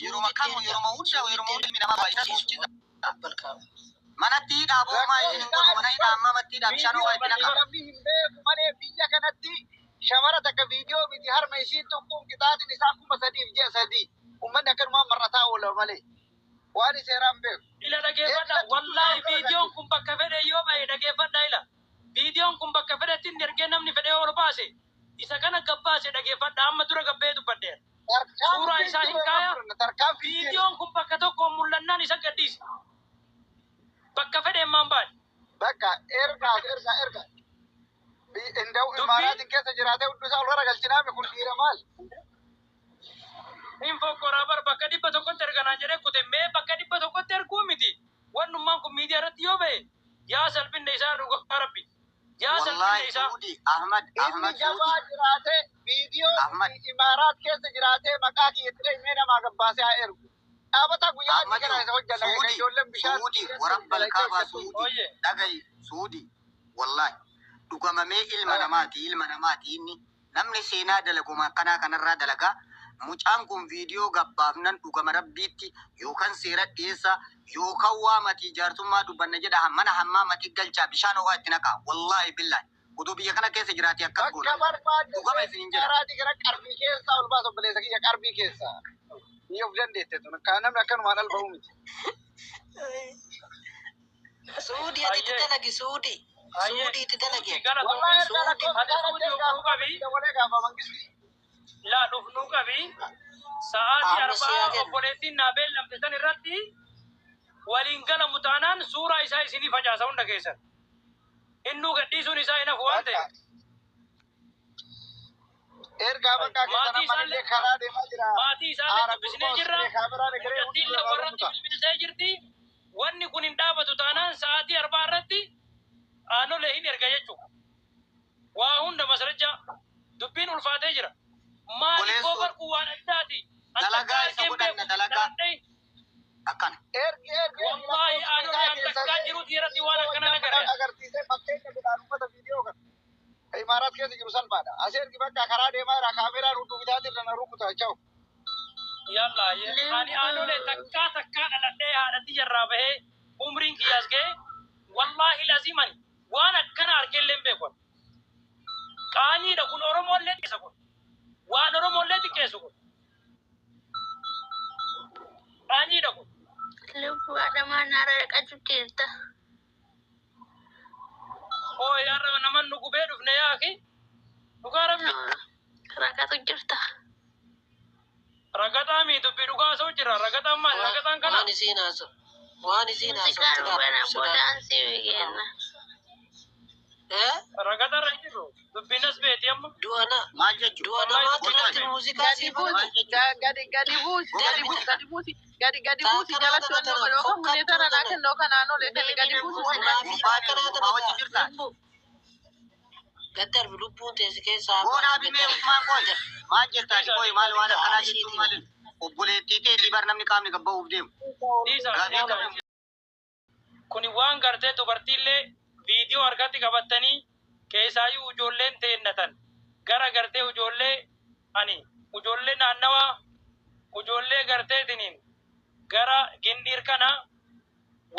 Yeruma Suudiitti kamu erga. yeruma hunda Suudiitti yeruma hunda ergi. ilmi namaa baay'isaa Achi sochisa. Abbal kaaba. Manatti hidhaa boomaa Rakkoo isin hin isaa godhu mana hidhaa amma matti hidhaa bishaan viidiyoo ho'aa itti kana naqa. namni hin beeku malee biyya kanatti shamara takka viidiyoo miti harma isiin tuqquun qixaatiin isaa 3000 ji'a 3 uummanni akkanumaan mar'ataa oola malee waan seeraan beeku. Ila dhageeffadha. Eegala tuttuu Wallaahi isaa viidiyoon kun bakka fedhe yoo bahe dhageeffadha ila. Viidiyoon kun bakka fedhetti inni ergee namni fedhe ol baase. Isa kana gabbaase dhageeffadha. Amma dura gabbee dubbadheera. Suuraa Tarkaanfii isaa hin dura kaaya. fudhanna tarkaanfii Viidiyoon kun bakka tokko mul'annaan isa gadhiisa. Bakka fedhe maan baane. Bakka ergaa ergaa ergaa. Indaw Dubbii imaaraatiin keessa jiraatee hudduu isaa ol garagalchinaami kun dhiira maal? Hin fokkoraa bar bakka 100tti erganaa jedhee kute mee bakka 100tti erguu miti. Wannummaan kun miidiyaa irratti yoo bahe yaa salphinna isaa dhugaa rabbi. Yaa salphinna Wallahi isaa. Suudi Ahmad Inni Ahmad jabaa Suudi jiraatee viidiyoo Ahmad imaaraat keessa jiraatee maqaa kiyyatti dhahee namaa gabbaasee haa ergu. Dhaabata guyyaa adii Ahmadu kana isa hojjanna kan Suudi ijoolleen bishaan Suudi keessatti warabbal dalagdee kaabaa hojjettu. Suudi Ooyye. dhagayi Suudi wallahi dhugamamee ilma namaati ilma namaati inni namni seenaa dalaguma akkanaa kanarraa dalagaa mucaan kun viidiyoo gabbaafnan dhugama rabbiitti yookaan seera dhiyeessa yookaan waa matii jaarsummaa dubbanna jedha mana hammaa matii galchaa bishaan ho'aa itti naqaa wallahi billahi utuu biyya kana keessa jiraate akkas Bakka goona barbaadde dhugama isinin jedha. imaaraatii kana qarbii keessaa ol baasa obboleessa kiyya qarbii keessaa. Biyya of dandeette tun kan namni akkanumaan alba'u miti. Suudii ati itti Ayyee. dalagi suudii. Ayyee. Suudii itti dalagi Suudii ati. galatoomi. Wallahi ergaa Suudii. lakkoofsa Ati isaa suudii ergaa dhufnuu qabi. dabalee gaafa mangisti. Laa dhufnuu qabi. Sa'aatii Amma si haa 4 kennu. obboleettiin naa beellamte san irratti waliin galamu taanaan suuraa isaa isinii facaasa hunda keessan. Innuu gadhiisuun isaa hin hafu waan Bakka ta'eef. ergaa bakka keessan Maatii amma isaallee illee karaa deemaa jira. maatii isaallee Aara dubbisnee gurbaa jirra. osoo kaameraan egeree hundi Mucattiin irraa warratti rukuta. bilbiltee jirti. Wanni kun hin dhaabatu taanaan sa'aatii 4 irratti aanolee hin erga jechuudha. Waa hunda masrajja dubbiin ulfaatee jira. Maaliif Obboleessoo goobar kun waan addaati? An takkaa dalagaa isa argeen godhanna beeku dalagaa dhaladhee akkana. Ergi ergi ergi wallaahi lakkoofsa aanolee isaa an keessa takkaa jiruuti irratti waan akkana nagarre. agarsiisee fakkeenya godhaan uummata viidiyoo kana. Imaaraat keessa jiru salphaadha. As ergi bakka karaa deemaa jira kaameraan hudduu bitaatiin irra na rukuta cha'u. Yalla ani aanolee takkaa takkaa dhaladhee haadhatti jarraa bahee umriin kiyyaas ga'e wallaahi lazimani waan akkana argeellee hin beeku. Qaaniidha kun Oromoollee xiqqeessa kun. Waan Oromoollee xiqqeessu kun. Qaaniidha kun. Lubbuu adhamaa naara dhaqatu jirta. Oo yaarra naman nu gubee dhufne yaaki. Dhugaa rabbi. Rakkatu jirta. Ragaxaa mii dubbii dhugaa osoo jira. Ragaxaan maali? Ragaxaan kana. Waan isiin haasa'u. Waan isiin Muuziqaa haasa'u nu bana sodaadha. boodaan si kenna. Eh? Ragaxarra hin jiru. Dubbiin as beeti amma. Du'a na Maal jechuun? du'a Wallaahi namaati dubbiin as irratti beeti. muuziqaa Gadi sii buusi, banatu. gadi gadi buusi, gadi Darbi buusi, gadi buusi, gadi gadi buusi Taakkanaa jalatti tana wannoo tana godhe yookaan fokkattuu muneetara naa tana. kennu yookaan naannolee kenni Beebi gadi na buusi buusi wannoo. na. Munaafiqa Gurbaan akkanaa gurbaa tana wajji taa. jirtaa? Lubbuu. Gad darbi lubbuun teessi keessaa haa Boonaa baatu gad bimee darbi. Usmaan qoy. Maal jirtaa Dhiisaa qoy maal waan Haala akkanaa jechuun isheetiin. maal obboleettii teetii bar namni qaamni gabba'uuf deemu. Dhiisaa Gaafii dhiisaa. akkamii Kuni waan gartee dubartiillee viidiyoo harkatti qabattanii keessaayyuu ijoolleen teennatan gara gartee ijoollee ani ijoollee naannawaa ijoollee garteetiniin gara gindhiir kana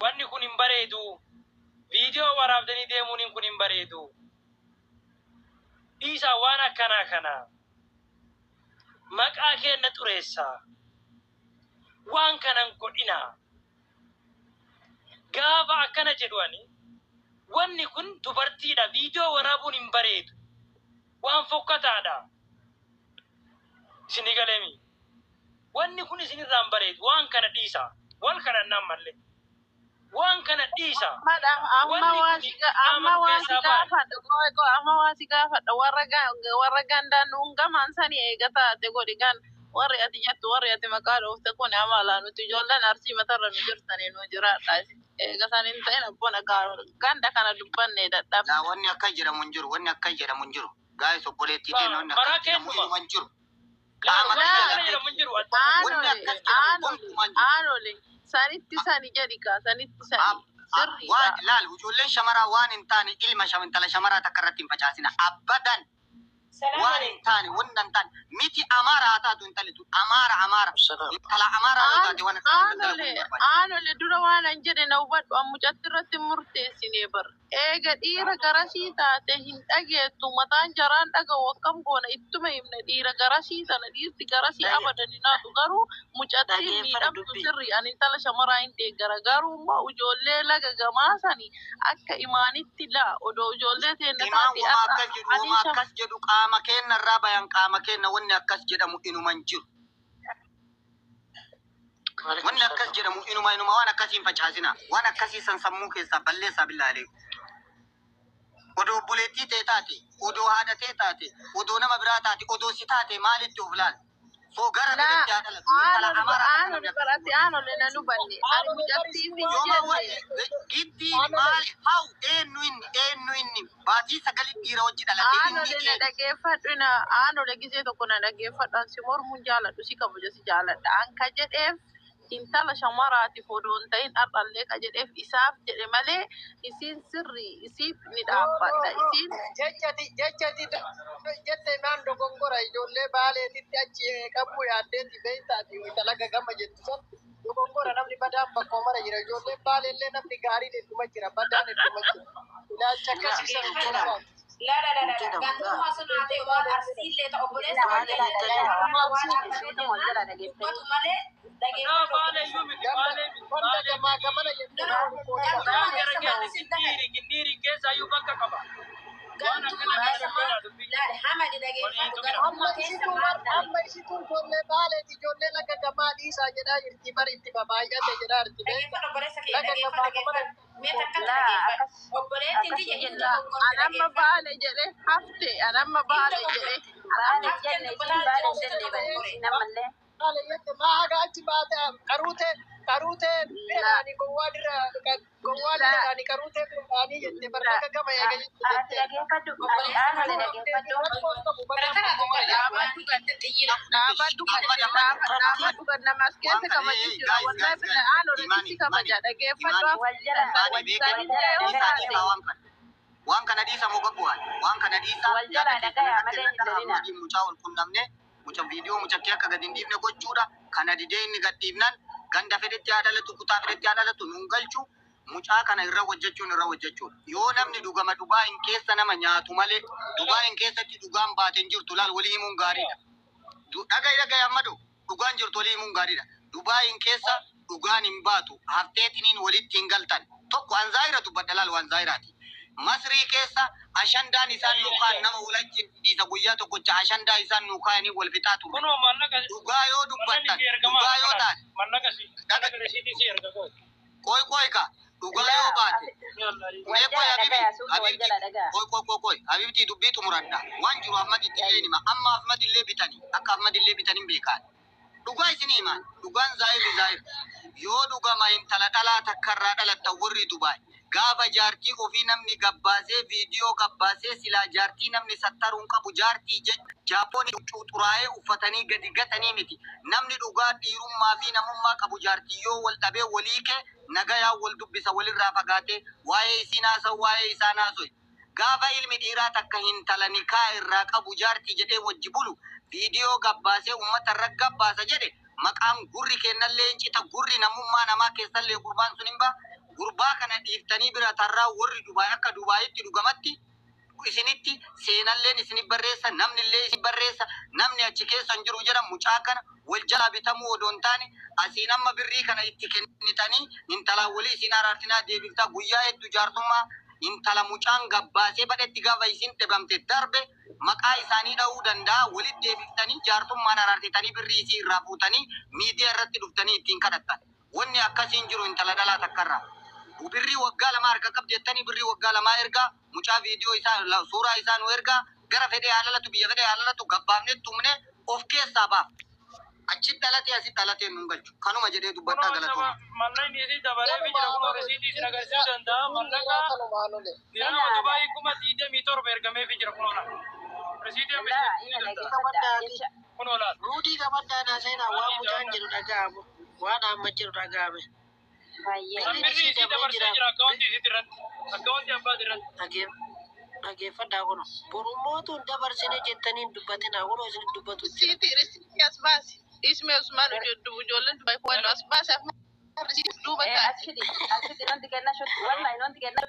wanni kun hin bareedu. Viidiyoo waraabdanii deemuun kun hin bareedu. Dhiisaa waan akkanaa kana. Maqaa keenna xureessaa. Waan kanan godhinaa. Gaafa akkana jedhu ani wanni kun dubartiidha. Viidiyoo waraabuun hin bareedu. Waan fokkataadha. Isinii galeemi. Wanni kun isinirraa hin bareedu. Waan kana dhiisaa. Wal kadhannaan mallee. Waan kana dhiisaa. Madha amma Wanni waan kun si qaama amma nu waan si keessaa baane. gaafadhu qoy qoy amma waan si gaafadhu warra warra gandaan nuun gamaan sani eega taate godhi gan warri ati jettu warri ati maqaa dhoofte kun amala nuti ijoolleen arsii matarra nu jirtanii nu jiraadha eega san hin ta'in abboon ganda kana dubbanne dadhabne. Laa wanni akka jedhamu hin jiru wanni akka jedhamu hin jiru. Gaayis obboleettii teenya wanni Maraa akkas jedhamu keenyuma. inuma hin jiru. Laa Qaama wanni kiyya akkana gartee jedhamu hin jiru. wanni Aanole akkas jedhamu aanole gonkumaa hin jiru. aanole sanitti sani jedhi kaa sanitti sani sirriidha. Waan laal ijoolleen shamaraa waan hin taane ilma intala shamaraa takka irratti hin facaasina. Abbadan Salaam Waan hin alaikum. taane, wanna hin taane miti. Amaara haa taatu intalli tun, Amaara, Amaara, intala Amaaraa yoo taate waan akkasii dalaguu hin Aanole barbaachisu. aanole dura waan an jedhe na hubadhu. An mucatti irratti murteessine bar. Eega dhiira garasii taate hin dhageettu, mataan jaraan dhaga'u akkam goona? Ittuma himne, dhiira garasii sana, dhiirti garasii abadan hin haatu, garuu mucattiin Dhageeffadhu miidhamtu dubbii. sirri. Ani intala shamaraa hin deeggara, garuu immoo ijoollee laga gamaa sani akka imaanitti laa odoo ijoollee teenna Imaan taate wama har'a akkas jedhu, ani wama akkas jedhu qaama keenna irraa bayan, qaama keenna wanni akkas jedhamu inuman jiru. Waalaikum Wanni akkas salaam. jedhamu inuma waan akkasii hin facaasina. Waan akkasii san sammuu keessaa balleessaa, billaalee. Odoo obboleettii ta'e taate, odoo haadha ta'e taate, odoo nama biraa taate, odoo si taate maalitti of laal? Soo gara Laa fedhetti haa dhalatu. Intala aanole Amaaraa takka aanole namni akkas barate godhu. aanole nan hubanne ani mucattiif hin Yooma jenne. Gitti maal haw eenyu inni baatii sagali dhiira wajji dhalate inni Aanole na eenyu? dhageeffadhu, na aanole gisee tokko na dhageeffadhu. An si mormuun jaaladhu, si kabaja, si jaaladha. An ka jedheef intala shamaraatiif odoo hin ta'in, har'allee ka jedheef isaaf jedhe malee isiin sirrii, isiif ni dhaabbadha isiin. Jechati jette naan dogongora. Ijoollee Baaleetitti achi qabuu yaaddeeti beektaati dalaga gama jettu san dogongora. Namni badaan bakkoo mara jira. Ijoolleen Baaleellee namni gaariin hedduma jira, badaan hedduma jira. Ilaalcha akkasii san Hin jedhamu. gorsaati. La la la Hin la la. jedhamu. Gantummaa sun haa ta'e, waan Arsiillee ta'e, obboleessa Baale wal jettanii jala amma waan argamee Wal jala jennaan dhageessanii. dubbatu malee Naa dhageeffadhu baale obboleessa. iyyuu miti, Ganda baale miti, wanda baale gamaa miti. gamana jettu No, no. rakkoo qaba. Mucaan Gantummaa gara keessa maal keessa isin dhagaye? ginniiri ginniiri keessa iyyuu bakka qaba. Waan Gantummaa akkana kana keessa maal godhaa dubbii. laale hamadi Waliin dhageeffadhu tuqina. Amma gantummaa keessa isituu maal dhale? amma isituu ijoollee Baaleeti, ijoollee laga gamaa dhiisaa jedhaa jirti, bari itti babaay'ate jedhaa jirti beekta. Dhageeffadhu obboleessa kiyya, Laga dhageeffadhu, gamaa gamana dhageeffadhu. Mee takkatti Laa dhageeffadhu. akkas Obboleettiin akkas tiyya hin hin jenne. dogoggorte, An amma dhageeffadhu. Baale jedhe hafte, an amma Hin Baale jedhe. dogoggorte. Baale hin Hafteen jenne, isiin dubbataa baale hin jirtu jenne bari dogoggore. isiin ammallee. Baale jette maa haga achi baate qaruute qaruute bira Laa dhaanii gowwaa dirra gowwaa dirra laa dhaanii qaruutee bira dhaanii jette bar laa laga gama eega jette Ati jette. dhageeffadhu, ati Obboleessa aanole kana dhageeffadhu. Rakkoon qabu Kana badaan kana bakkoo mara jira. dhaabadhu garte xiyyina. Dhaabadhu Ahmad, gadi Ahmad, dhaabadhu gad nama as waan keessa kana kabaja jira. guys, Wallahi guys, billa guys, aanole Imani, si Imani, kabaja, dhageeffadhu. Imani, Wal jala Imani wal beekani jala Sanillee yoo dhiisaa dhagayaa taate dhiisaa, waan kana dhiisa moo gabbu'an waan kana dhiisa. Wal jala Yaada keessan dhagayaa irratti malee hin irratti lolina. Ahmadiin mucaa wal qunnamne, muca viidiyoo mucattii akka gadi hin dhiifne gochuudha. Kana didee inni gad dhiifnan ganda fedhetti haa dhalatu, kutaa fedhetti haa dhalatu, nuun galchu. Mucaa kana irra hojjechuun irra hojjechuudha. Yoo namni dhugama Dubaayin keessa nama nyaatu malee, Dubaayin keessatti dhugaan baate hin jirtu. Laal, walii himuun gaariidha. Dhaga'i dhaga'i Ammadu, dhugaan jirtu walii himuun gaariidha. Dubaayin keessa dhugaan hin baatu, hafteetiniin walitti hin galtan. Tokko an zaahira dubbadha, laal, waan zaahiraati. Masrii keessa ashandaan isaan nu kaan nama walachi dhiisa, guyyaa tokkocha ashandaa isaan nu kaayanii wal fixaa turre. Kunoo maallaqa Dhugaa yoo mallaqni dubbattan si ergamaa dhugaa yoo kalaas taate mallaqa si dhaga mallaqa risiitii si erga kooti. Qoy qoy ka dhugaa Laa yoo baate wal mee qoy jala habibi dhagayaa, suuta wal habibti jala dhagaa. Qoy qoy qoy qoy habibti, dubbii xumuradha. Waan jiru Ahmad illee hima, amma Ahmad illee bitanii, akka Ahmad illee bitanii beekaan. Dhugaa isin himaan, dhugaan zaahirri zaahir. Yoo dhugama intala dhalaa takkarraa dhalatta, warri Dubaay gaafa jaartii ofii namni gabbaasee, viidiyoo gabbaasee, silaa jaartii namni sattaruun qabu, jaartii Jaapoon xuraa'ee uffatanii gadi gatanii miti. Namni dhugaa dhiirummaa fi namummaa qabu jaartii yoo wal dhabee walii kee nagayaa wal dubbisa, walirraa fagaatee waa'ee isiin haasa'u, waa'ee isaan haasa'u. Gaafa ilmi dhiiraa takka intala nikaa irraa qabu jaartii jedhee wajji bulu viidiyoo gabbaasee uummata irra gabbaasa jedhe, maqaan gurri kennallee hin cita, gurri namummaa namaa keessallee gurbaan sun hin ba'a. Gurbaa kana dhiiftanii bira tarraa warri Dubaay akka Dubaayitti dhugamatti isinitti seenalleen isinit barreessa, namnillee isin barreessa, namni achi keessa hin jiru jedha. Mucaa kana wal jalaa bitamuu odoo hin taane, asiin amma birrii kana itti kennitanii intalaan walii isin araarsinaa deebiftaa. Guyyaa hedduu jaartummaa intala mucaan gabbaasee badhetti gaafa isin dhibamte darbe maqaa isaanii dha'uu danda'a. Walitti deebiftanii jaartummaan araarsitanii birrii isii irraa fuutanii miidiyaa irratti dhuftanii ittiin kadhattan. Wanni akkasiin jiru intala dhalaa takkarraa. Birrii waggaa 2 harka qabdi jettanii, birrii waggaa 2 ergaa, mucaa viidiyoo isaa suuraa isaa nu ergaa, gara fedhee haalalatu, biyya fedhee haalalatu, gabbaafne tumne of keessaa baaf. Achi dhalatee asi dhalatee nun galchu. Kanuma jedhee dubbadhaa, Kunoo galatooma. mallaqni isii dabaree fi jira, kunoo risiitii isin agarsiisuu danda'a. Mallaqa dirhama Dubaayii 27,000 ergamee fi jira, kunoo laal. Risiitii amma Laa isin ina agarsiisuu danda'a. dhageeffadhaa jecha. Kunoo laal. Ruudii qabaddaa seenaa, waan mucaan jedhu dhaga'amu, waan amma jedhu dhaga'ame. Baay'ee. Kan Birriin birrii isii isii dabree dabarsee jira. jira akkaawuntii isiitti irratti. Akkaawuntii abbaati irratti. Dhageeffadhaa kun borumootu hin dabarsine jettanii hin dubbatinaa kunoo isin dubbatu jira. Siiti risiitii as baasi. Ismi Usmaan ijoolleen Dubai kun as baasi. Risiitii duuba taate. Asfidi asfidi wanti kenna shut wallahi wanti kenna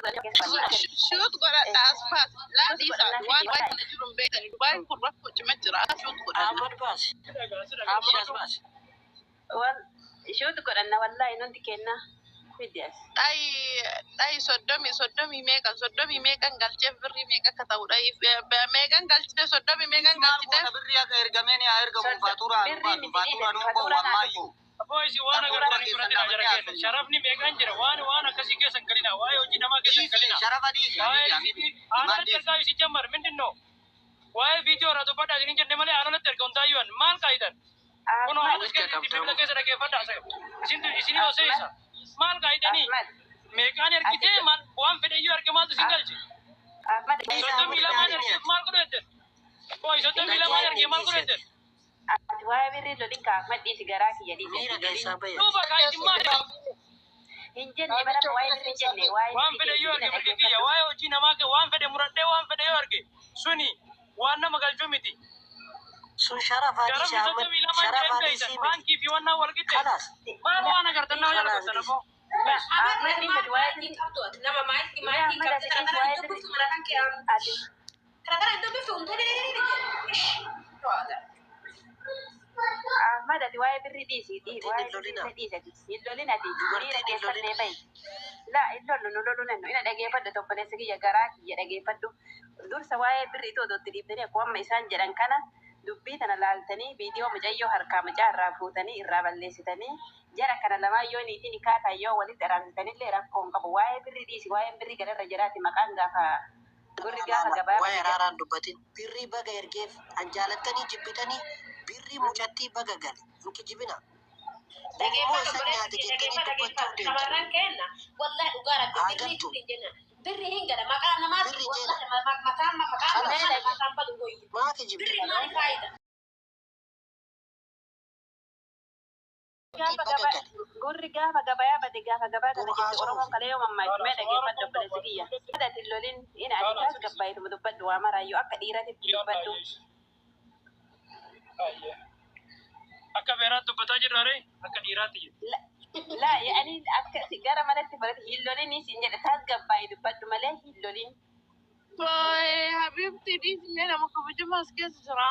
Shuut godhadha as baasi. Laa dhiisaa waan waan kana jiru hin beekani. Dubaayin kun rakkoo cimaa jira. Shuut godhadha. Ahmad baasi. Ahmad as baasi. Wal shut godhanna wallahi wanti kenna fidi as. Dhayi dhayi soddomii soddomii meeqan soddomii meeqan galcheef birrii meeqa akka ta'u dhayi meeqan galchite soddomii meeqan Maal galchite. goota birrii akka ergameen haa ergamu faaturaa nu Birrii baasu miti faaturaa dhiise nu bahu faturaa naa ammaayyuu. dhufu. Abboo isin waan Faaturaa agartanii keessan fudhatinaa jara dhaabannee keenya. haasofnu. Sharafni meeqaan jira waan waan akkasii keessa hin galinaa waa'ee hojii namaa keessa hin Dhiisi galinaa. sharafa dhiisi Waa'ee habibi habibi. risiitii Himaan aanatti dhiisi. ergaa isin jammar mindin ነው waa'ee viidiyoo irraa dubbadhaa isin hin jenne malee aanatti erga hundaayyuan maal kaayitan kun Ahmad haala Mirga keessatti qabda bilbila moo? keessa dhaggeeffadhaa isin isin hoseessa Ahmad maal kaayitanii Ahmad meeqaan ati ergitee maal waan fedhe iyyuu erge maaltu isin galche Ahmad Dhiisa soddomii Ahmad lamaan gaarii ergeef mi'aati. maal godhu jettan qoy soddomii lamaan Dhaggeeffadhu ergee maal godhu dhiisi. jettan ati waa'ee birrii lolin ka Ahmad dhiisi garaa kiyya dhiisi ati Miira lolin. keessaa bayati. duuba kaayitin maal Hin jenne bara waa'ee birrii jenne waa'ee waan birrii fedhe dhiisi iyyuu ina erge mirgi kiyya dhaggeeffadhu. waa'ee hojii namaa waan fedhe muradhee waan fedhe yoo erge suni waan nama galchuu miti Sun sharafaa dhiisi Sharafni Ahmad. soddomii lamaan jira hin Sharafaa beeytan dhiisii miti. baankii fi wannaan wal qixxe Kalaas. maal waan agartan nama Kalaas jalqabtan dhiisi. abboo La Ahmad Ahmad ati dhiisi maal waa'ee maayikii birrii qabdu ati nama maayikii la maayikii Ahmad qabde ati tana dhiisi tana hin waa'ee birrii dubbiftu mana kan kee ati tana tana hin dubbiftu hin Ahmad ati waa'ee birrii dhiisi Dubartiin waa'ee hin birrii lolinaa. illee dhiisi ati hin lolin ati miira Dubartiin hin keessallee lolinaa. bahi. La hin lollu nu loluu nannu ina dhageeffadhu obboleessa kiyya garaa kiyya dhageeffadhu dursa waa'ee birrii itoo itti dhiibdanii akkuma amma isaan jedhan kana dubbii tana laaltanii viidiyoo mucayyoo harkaa mucaa irraa fuutanii irraa balleessitanii jara kana lamaan yoo niitiin kaataa yoo walitti araarsitaniillee rakkoo hin qabu waa'ee birrii dhiisi waa'een birrii gararra jiraati maqaan gaafa gurri gaafa Laala gabaa waa'ee bade araaraan dubbatin. Birrii baga ergeef an jaalattanii jibbitanii birrii mucattii baga gale. Hin kijibina. Borummoo Dhageeffadhu isan obboleessi nyaate kiyya jettanii dhageeffadhu dubbachuuf dhageeffadhu deemtu. shamarran kenna wallahi dhugaa rabbi Haa birrii galtu. hin jenna birrii hin gala maqaa namaati Birrii jeena. wallahi mataan maqaa Kalaas. namaa mataan badu goyyu Maa kijibda? birrii maali faayida gaafa Baga gabaa gale. gurri gaafa gabayaa bade gaafa gabaa Boru kana jette haasa'uuf. Oromoon kalee yoo mammaaktu mee dhageeffadhu obboleessi kiyya. Ati hin lolin ina ati taas gabbaayituma dubbadhu waa maraayyuu akka dhiiratitti dubbadhu. Akka beeraatti dubbataa jirra ree akka dhiiraatti jiru. Laa yaani akka gara manatti barate hin lolin siin jedhe taas gabbaayi dubbadhu malee hin lolin. Habibti dhiisi mee nama kabajamaa as keessa jira.